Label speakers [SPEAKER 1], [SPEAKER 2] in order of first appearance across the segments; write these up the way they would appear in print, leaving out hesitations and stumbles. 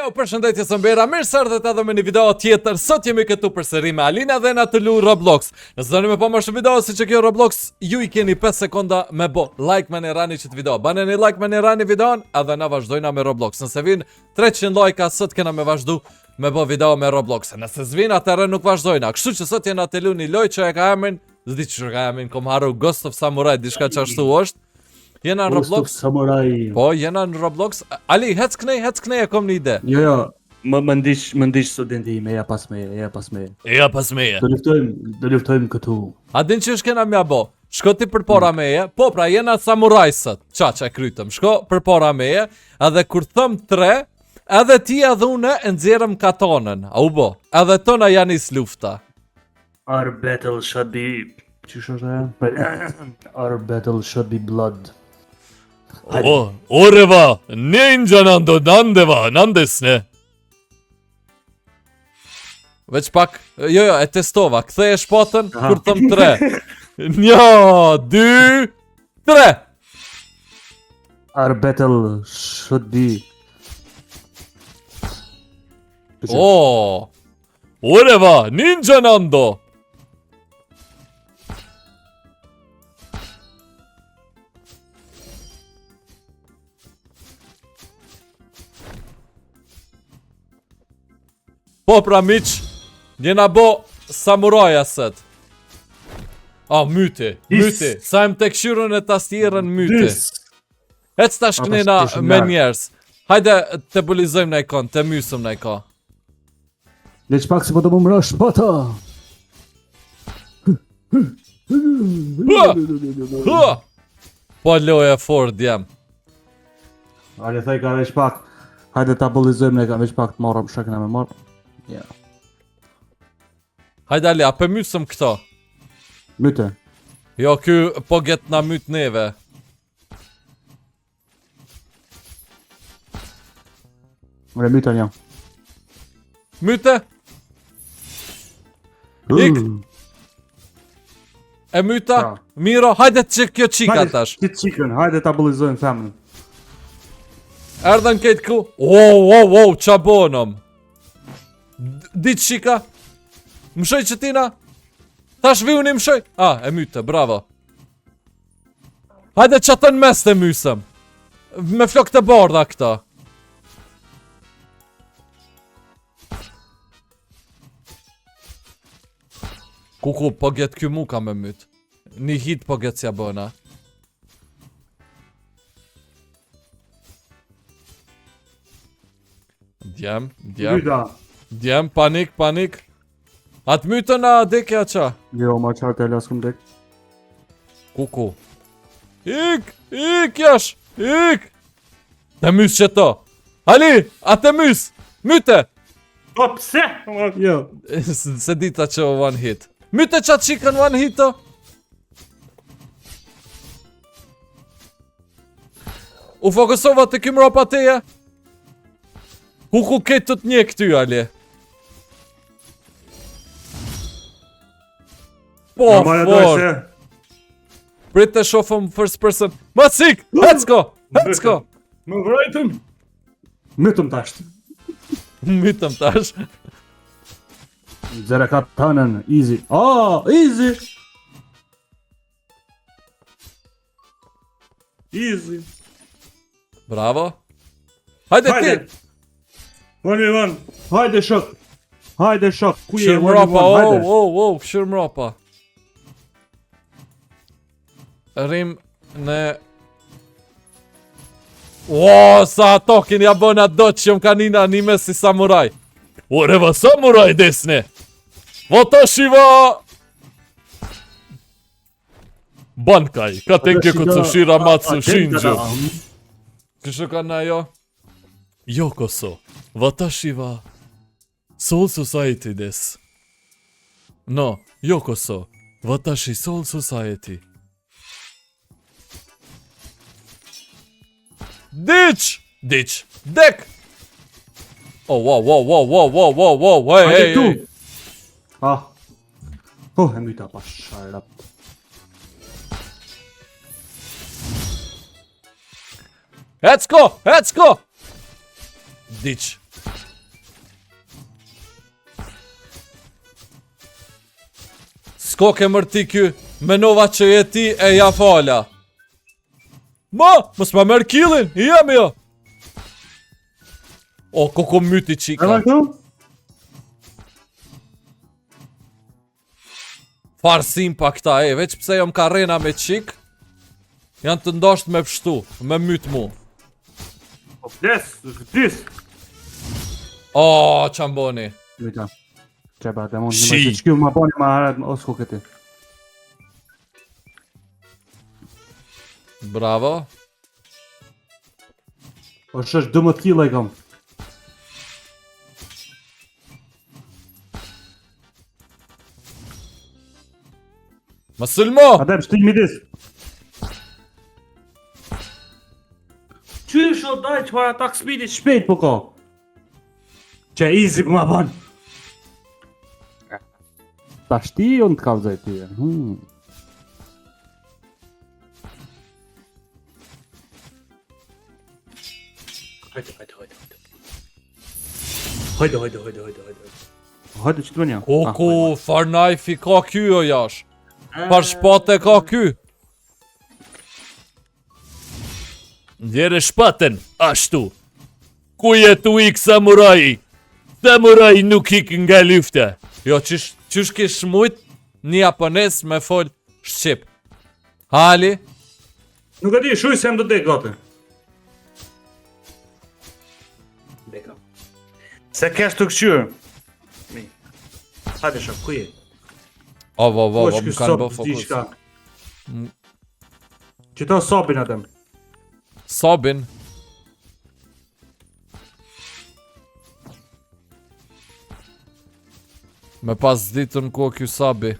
[SPEAKER 1] Ejo, përshëndetje zëmbera, mirë se erdhët edhe me një video tjetër Sot jemi këtu përsëri me Alina dhe na të lu Roblox Nëse doni me pa më shumë video si që kjo Roblox Ju i keni 5 sekonda me bo like me një rani qëtë video Bane një like me një rani videon edhe na vazhdojna me Roblox Nëse vin 300 like sot kena me vazhdu me bo video me Roblox Nëse s'vin atëherë nuk vazhdojna Kështu që sot jena të lu një lojë që e ka emrin S'di që ka emrin, kom harru Ghost of Samurai, diçka që ashtu është Jena në Roblox.
[SPEAKER 2] Samurai.
[SPEAKER 1] Po, jena në Roblox. Ali, hec knej, hec knej e kom një ide.
[SPEAKER 2] Jo, jo. Më më ndiq, më ndiq studenti im, eja pas meje, eja pas meje.
[SPEAKER 1] Eja pas meje.
[SPEAKER 2] Do luftojmë, do luftojmë këtu.
[SPEAKER 1] A din që është kena mja bo? Shko ti përpara mm. meje. Po, pra jena samuraj sot. Qa që e krytëm. Shko përpara meje. Edhe kur thëm tre, edhe ti edhe une e nxjerrëm katonën. A u bo? Edhe tona janë nis lufta.
[SPEAKER 2] Our battle should be Qysh është ajo? Our battle should be blood.
[SPEAKER 1] O, ore wa ninja nando nande wa nandes ne. Veç pak, jo jo, e testova, ktheje shpatën kur thëm tre. Një, dy, tre.
[SPEAKER 2] Our battle should be
[SPEAKER 1] Oh, Ore wa ninja nando. Po pra miq, jena bo samuraja sot. A, myti, myti, sa jem të këshyrën e tastierën myti. Hec tash kënena me njerës. Hajde të bulizojmë në ikon, të mysëm në ikon.
[SPEAKER 2] Veç pak se po të më mrosh, po të!
[SPEAKER 1] Po loja fort, djem.
[SPEAKER 2] Ale thaj ka veç pak. Hajde ta bullizojmë ne ka veç pak të marrëm shakna me marr. Ja.
[SPEAKER 1] Hajde Ali, a pe mysëm këto?
[SPEAKER 2] Myte.
[SPEAKER 1] Jo, ky po get na myt neve.
[SPEAKER 2] Ore myta një.
[SPEAKER 1] Myte? Ik. E myta? Ja. Miro, hajde që kjo qika tash.
[SPEAKER 2] Hajde qikën, hajde ta bullizojmë femrën.
[SPEAKER 1] Erdhën këtë ku? Wow, wow, wow, qa bonëm? Di qika? Mëshoj që tina? Tash vi unë i mëshoj? Ah, e myte, bravo. Hajde që të në mes të mysëm Me flok të bardha këta Kuku, po get ky mu ka me myt Një hit po get s'ja bëna Djem, djem Djem, panik, panik A të mytën a dekja qa?
[SPEAKER 2] Jo, ma qartë e laskum dek.
[SPEAKER 1] Kuku. Ik, ik jash, ik. Të mys që to. Ali, a të mys, myte.
[SPEAKER 2] Po pse?
[SPEAKER 1] Jo. Se dita që one hit. Myte qatë qikën one hit të? U fokusova të kym ropa teje. Kuku këtë të të një këty, Ali. Po, fort. Prit të shofëm first person. Ma cik, let's go, let's go.
[SPEAKER 2] Më vrajtëm. Mytëm tash.
[SPEAKER 1] Mytëm tash.
[SPEAKER 2] Zere katanën, easy. Oh, easy. Easy.
[SPEAKER 1] Bravo. Hajde ti.
[SPEAKER 2] One v one. Hajde shok. Hajde shok.
[SPEAKER 1] Ku je? Këshir mrapa, oh, oh, oh, këshir mrapa. Rrim në O, sa atokin ja bëna do që jëm kanina anime si samuraj. Ore wa samuraj desu ne. Watashi wa Bankai, Katenkyoku Shiramatsu Shinju. Kështu ka në ajo? Yokoso, watashi wa Soul Society desu. No, yokoso, watashi Soul Society. Diç! Diç! Dek! Oh, wow, wow, wow, wow, wow, wow, wow, hey, hey, hey.
[SPEAKER 2] Ah. Oh, e myta pa sharap.
[SPEAKER 1] Let's go, let's go! Diç. S'ko ke mër ti ky, menova që je ti e ja fala. Ma, mos ma merr killin, i jemi jo. O, koko myti qika.
[SPEAKER 2] Edhe këtu?
[SPEAKER 1] Farsim pa këta e, veç pse jom karrena me qik Janë të ndasht me pshtu, me myt mu
[SPEAKER 2] Po vdes, vdis.
[SPEAKER 1] O, qa m'boni
[SPEAKER 2] Lujta. Qe ba, demon,
[SPEAKER 1] Shi.
[SPEAKER 2] një që ma boni ma haret, o s'ko këti.
[SPEAKER 1] Bravo
[SPEAKER 2] O shësh 12 kilo i kam.
[SPEAKER 1] Më sulmo!
[SPEAKER 2] Adem, shti midis. Qysh o daj çfarë attack speedi shpejt po ka. Që easy po ma ban. Ta shti unë të kallzoj ty. Hmm. Hajde, hajde, hajde, hajde. Hajde, hajde, hajde, hajde, hajde. Hajde që të bënja.
[SPEAKER 1] Ku ku, far knife ka ky o jash Far shpate ka ky Ndjere shpaten, ashtu Ku je tu ik samuraj? Samuraj nuk ik nga lufta Jo, qysh, qysh kish mujt një japonez me fol shqip Hali
[SPEAKER 2] Nuk e di, shuj se jam të dek gati. Deka. Se kesh të këqyrë. Mi. Hajde shok, ku je?
[SPEAKER 1] O, vo, vo,
[SPEAKER 2] Ku
[SPEAKER 1] vo,
[SPEAKER 2] është
[SPEAKER 1] më
[SPEAKER 2] ky
[SPEAKER 1] kanë
[SPEAKER 2] sop
[SPEAKER 1] bo fokus
[SPEAKER 2] diçka? Qëto sopin atem.
[SPEAKER 1] Sobin Me pas ditën ku o ky sabi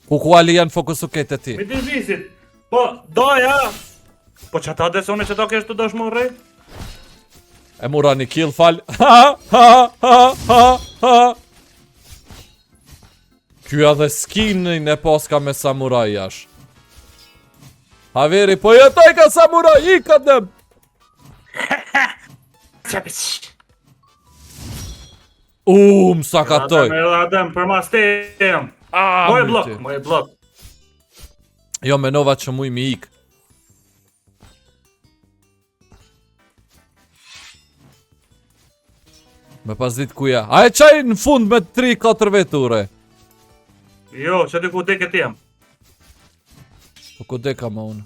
[SPEAKER 1] Ku ku Ali janë fokusu kete ti
[SPEAKER 2] Mi visit. Po, doja. Po që ata desone që ta kesh të dosh më rrej?
[SPEAKER 1] E mura një kill fal Ha ha ha ha ha Ky edhe skinin e paska me samuraj jash Haveri po jetoj ka samuraj i ka dem U, më sa katoj
[SPEAKER 2] Adem, edhe Adem, për mas te jam.
[SPEAKER 1] Ah,
[SPEAKER 2] Moj
[SPEAKER 1] myti.
[SPEAKER 2] blok, moj blok.
[SPEAKER 1] Jo, menova që muj mi ik. Me pas dit ku ja. A e qaj në fund me 3-4 veture?
[SPEAKER 2] Jo, që ty ku deke ti jam.
[SPEAKER 1] Po ku deka më unë?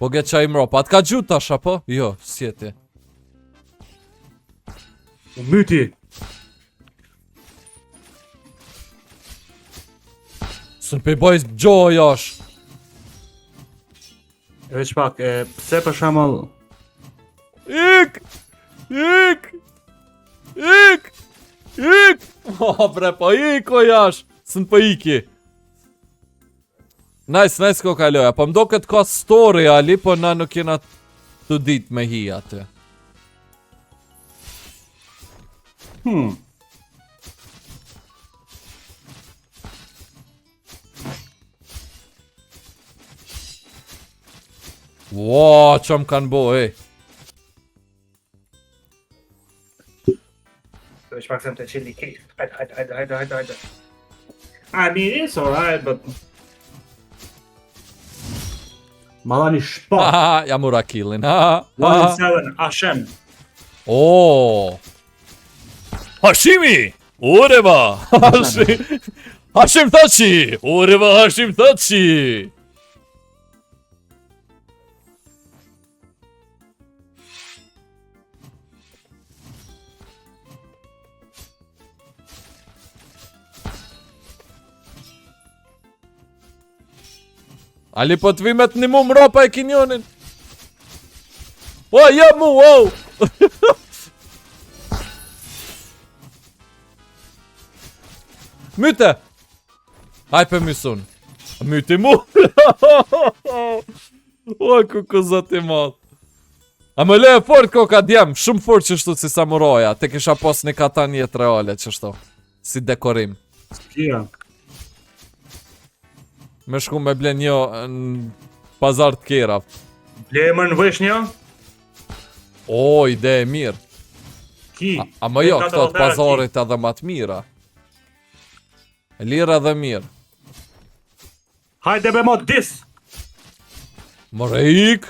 [SPEAKER 1] Po ge qaj mropa. Atë ka gjutë tash, apo? Jo, s'jeti.
[SPEAKER 2] U myti.
[SPEAKER 1] Së në pëj gjo jash.
[SPEAKER 2] E veç pak, e, pse për shembull
[SPEAKER 1] Ik! Ik! Ik! Ik! O, bre, po ik o jash! Së në po iki. Nice, nice ko kaloja. Po mdo këtë ka story, Ali, po na nuk jena të dit me hi aty. Ua, që më kanë bo, ej.
[SPEAKER 2] Veç pak se më të qili kejt. Hajde, hajde, hajde, hajde, hajde, hajde. I mean, it's alright, but... Ma dha një shpat.
[SPEAKER 1] Ha, ja mura killin, ha, ha.
[SPEAKER 2] 1-7, Hashem.
[SPEAKER 1] Oh. Hashimi! Ureva! Hashim! Hashim Thaçi! Ureva Hashim Thaçi! Ali po të vi me të një mu mropa e kinjonin O, ja mu, o Myte Haj për mysun Myti mu O, ku ku zoti madh A më le e fort koka djem Shumë fort qështu si samuraja Te kisha pos një katan jetë reale qështu Si dekorim
[SPEAKER 2] Kja.
[SPEAKER 1] Me shku me ble një në pazar të kera.
[SPEAKER 2] Ble më në vesh një?
[SPEAKER 1] O, ide e mirë.
[SPEAKER 2] Ki.
[SPEAKER 1] A, a më jo, këto të pazarit edhe ma të mira. Lira dhe mirë.
[SPEAKER 2] Hajde be mo dis!
[SPEAKER 1] More ik!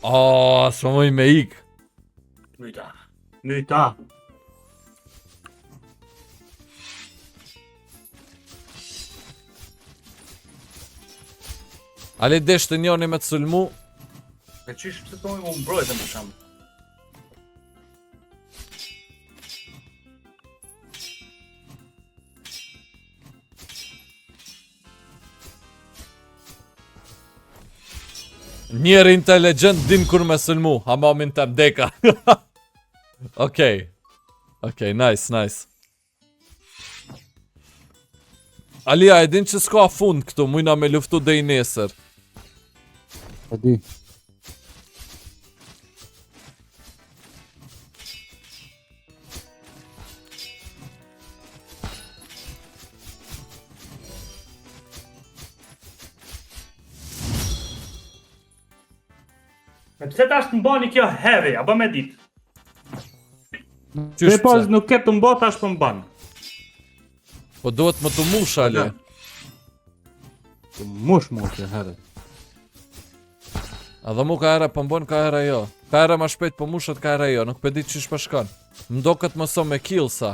[SPEAKER 1] A, s'po muj me ik.
[SPEAKER 2] Myta. Myta.
[SPEAKER 1] Ali desh të njoni me të sulmu
[SPEAKER 2] E qysh pse thonë u mbrojtëm për shembull.
[SPEAKER 1] Njeri inteligjent din kur me sulmu Hamamin tem deka Okej Okej, nice, nice Alia, e din që s'ka fund këtu, mujna me luftu dej nesër.
[SPEAKER 2] E di. E pse tash të mbani kjo heavy, a bë me ditë?
[SPEAKER 1] Qysh
[SPEAKER 2] Dhe pas
[SPEAKER 1] pse?
[SPEAKER 2] nuk ke të mbo tash po mban.
[SPEAKER 1] Po duhet më të mush, Ali.
[SPEAKER 2] Të mush mu kjo heavy.
[SPEAKER 1] Edhe mu ka here po mbon, ka here jo. Ka here ma shpejt po mushet, ka here jo. Nuk pe di qysh po shkon. Më do këtë mëso me killsa.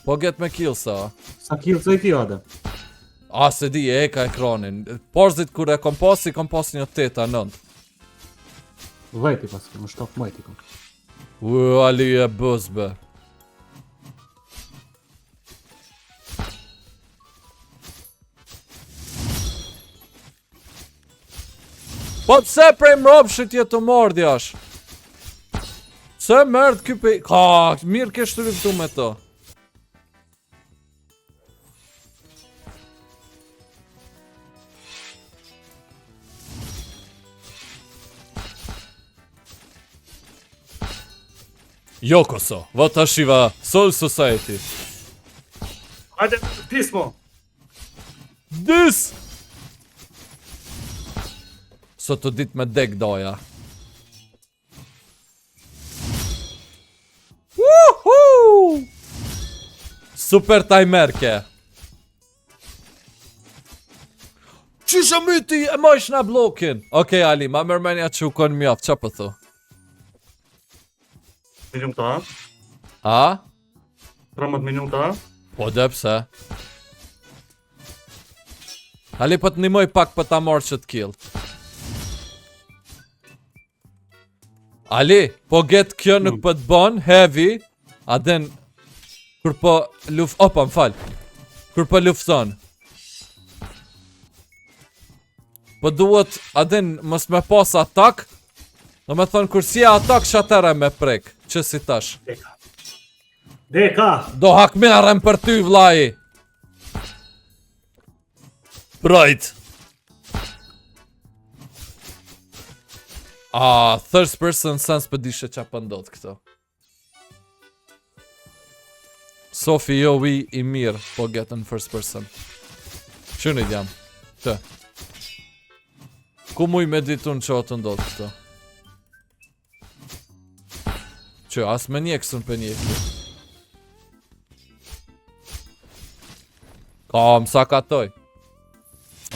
[SPEAKER 1] Po get me killsa. a.
[SPEAKER 2] Sa kill sa i ki Adem?
[SPEAKER 1] A, se di, e ka ekranin. Porzit kur e kom pasi, kom pas një 8 a 9.
[SPEAKER 2] Vajti pas, më 17 kom.
[SPEAKER 1] Ue, Ali e bëz be. Po pse prej mropshit je të marrë djash? Pse mërd ky pe... Ka, mirë kesh të luftu me to. Yokoso, watashi wa Soul Society.
[SPEAKER 2] Hajde, dismo.
[SPEAKER 1] Dys! Sot të dit me dek doja. Woohoo! Super timer ke. Qysh e myti e majsh na blokin? Okej Ali, ma mërmenja që u konë mjaft, qa po thu?
[SPEAKER 2] Minuta,
[SPEAKER 1] A?
[SPEAKER 2] 13 minuta.
[SPEAKER 1] Po dhe pse? Ali po të nimoj pak për ta marrë që të kill. Ali, po get kjo nuk po të bon, heavy, a den, kur po luf... Opa, më fal. Kur po lufton. Po duhet, a den, mos me pas atak, do me thonë, kur si e atak shatera me prek, që si tash.
[SPEAKER 2] Deka. Deka.
[SPEAKER 1] Do hak merrem për ty vllai. Prajt. A, third person sense për dishe qa po ndodh këto. Sofi jo vi i mirë, po get in first person. Qënit jam? Të. Ku muj me ditun që o të ndodh këto? Që as me njekësën për njekë. Ka, më sa katoj.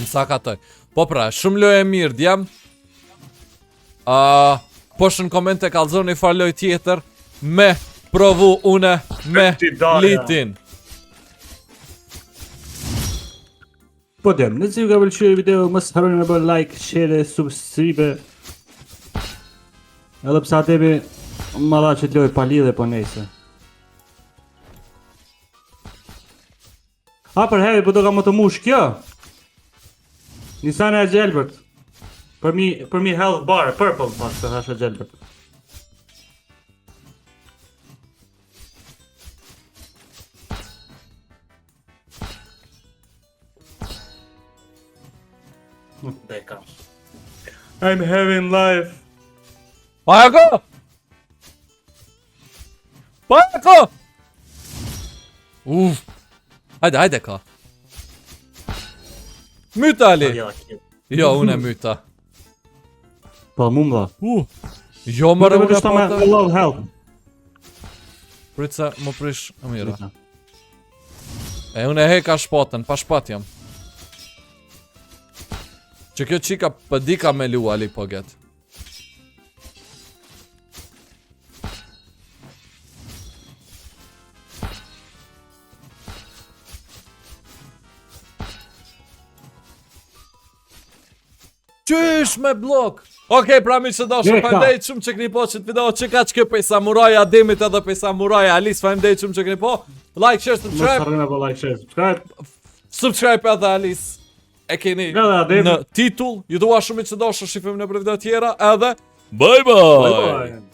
[SPEAKER 1] Më sa katoj. Po pra, shumë lojë e mirë, djem. Uh, poshtë në komente kallzoni far lojë tjetër me provu une me
[SPEAKER 2] Ti daja.
[SPEAKER 1] litin.
[SPEAKER 2] Po dem, nëse ju ka pëlqyer video, mos harroni me bë like, share, subscribe. Edhe pse Ademi më dha që të loj pa lidhje, po nejse. A për heavy, po do ka më të mush kjo. Nisana e gjelbërt. Për mi, për mi health bar, purple, pas të thash e gjelbërt. Deka. I'm having life.
[SPEAKER 1] Pako! Pako! Uf. Hajde, hajde ka. Myta Ali. Jo, unë e myta.
[SPEAKER 2] Po mu më dha.
[SPEAKER 1] Uh. Jo, mërë unë e
[SPEAKER 2] Shta me
[SPEAKER 1] pata.
[SPEAKER 2] love help.
[SPEAKER 1] Prit se më prish, e mira. E unë e heka shpatën, pa shpat jam. Që kjo qika për po dika me lu Ali po get. Qysh me blok? Okej, pra miq të dashur, faleminderit shumë që keni pa qët video, që ka që prej Samuraj Ademit edhe prej Samuraj Alis, faleminderit shumë që keni po. Like, share, subscribe.
[SPEAKER 2] Mos harroni me like, share, subscribe.
[SPEAKER 1] Subscribe edhe Alis. E keni në titull. Ju dua shumë miq të dashur, shifemi në video tjera edhe bye bye.
[SPEAKER 2] Bye bye.